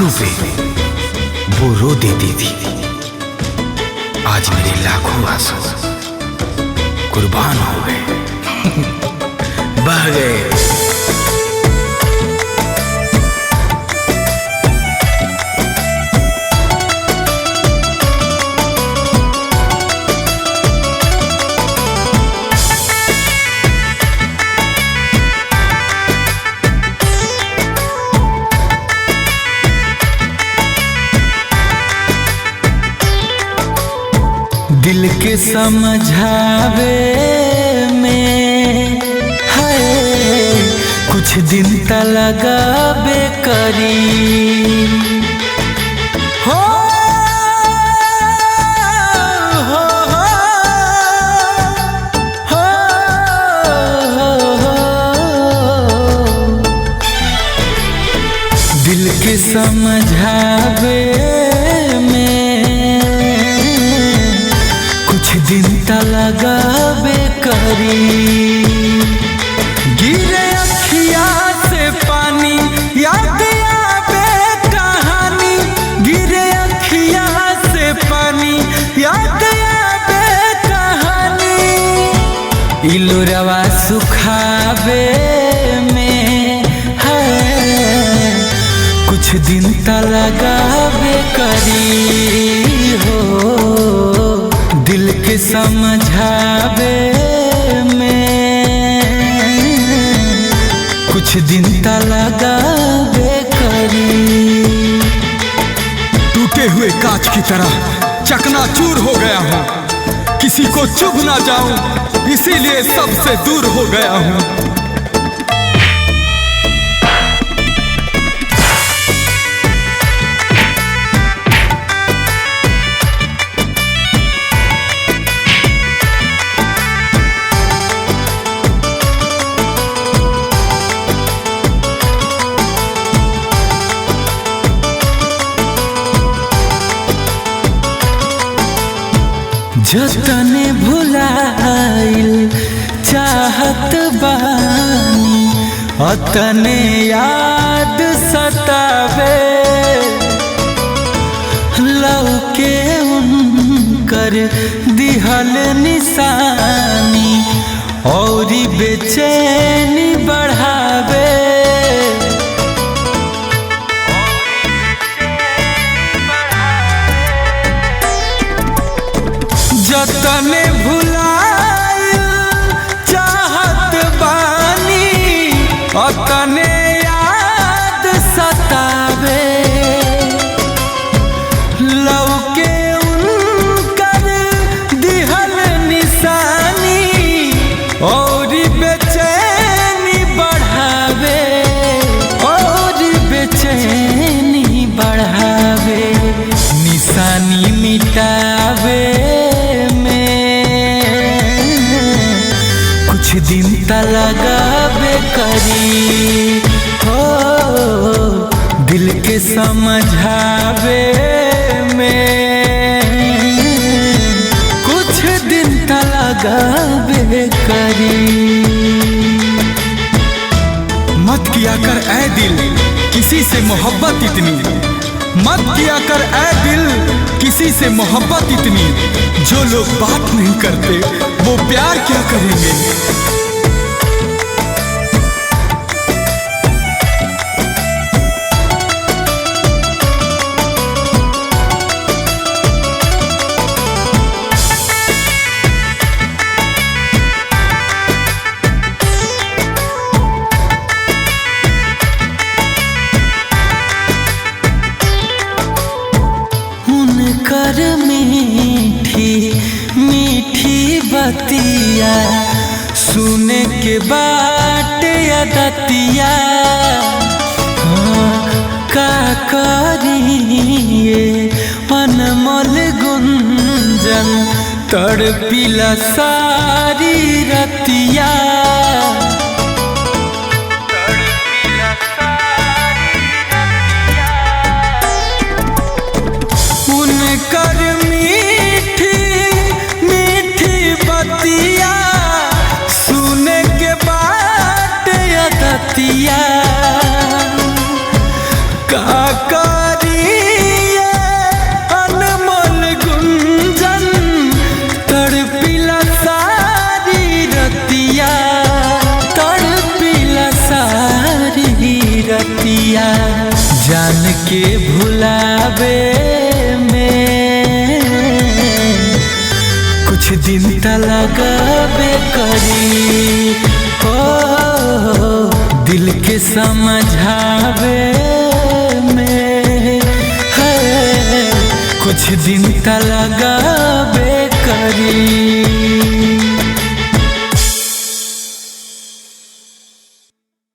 आंसू पे वो रो देती थी। आज मेरे लाखों आंसू कुर्बान हो गए, बह गए। दिल के समझावे में है कुछ दिन त लगाबे करी हो, हो, हो, हो, दिल के समझावे में कुछ दिन त लगाबे करी। गिरे अखिया से पानी याद आवे कहानी, गिरे अखिया से पानी याद आवे कहानी। इलोरवा सुखावे में है कुछ दिन त लगाबे करी हो, दिल के समझावे में कुछ दिन त लगाबे करी। टूटे हुए कांच की तरह चकनाचूर हो गया हूँ, किसी को चुभ ना जाऊं इसीलिए सबसे दूर हो गया हूँ। जतने भुलाइल चाहत बानी अतने याद सतावे, लौके उनकर दिहल निशानी और बेचैनी बढ़ावे। जतने भुलाइल चाहत बानी अतने याद सतावे, लौके उनकर दिहल निशानी और बेचैनी बढ़ावे, और बेचैनी बढ़ावे, निशानी मिटावे कुछ दिन त लगाबे करी हो, दिल के समझावे में कुछ दिन त लगाबे करी। मत किया कर ऐ दिल किसी से मोहब्बत इतनी, मत किया कर ऐ दिल किसी से मोहब्बत इतनी, जो लोग बात नहीं करते वो प्यार क्या करेंगे। उनकर मीठी मीठी बतिया सुने के बाट अदतिया, हाँ, का करिए अनमोल गुंजन तड़पिला सारी रतिया। उनकर मीठी मीठी बतिया सुने के बाट अदतिया, का अपना जान के भुलावे में कुछ दिन त लगाबे करी ओ दिल के समझावे में है, कुछ दिन त लगाबे करी।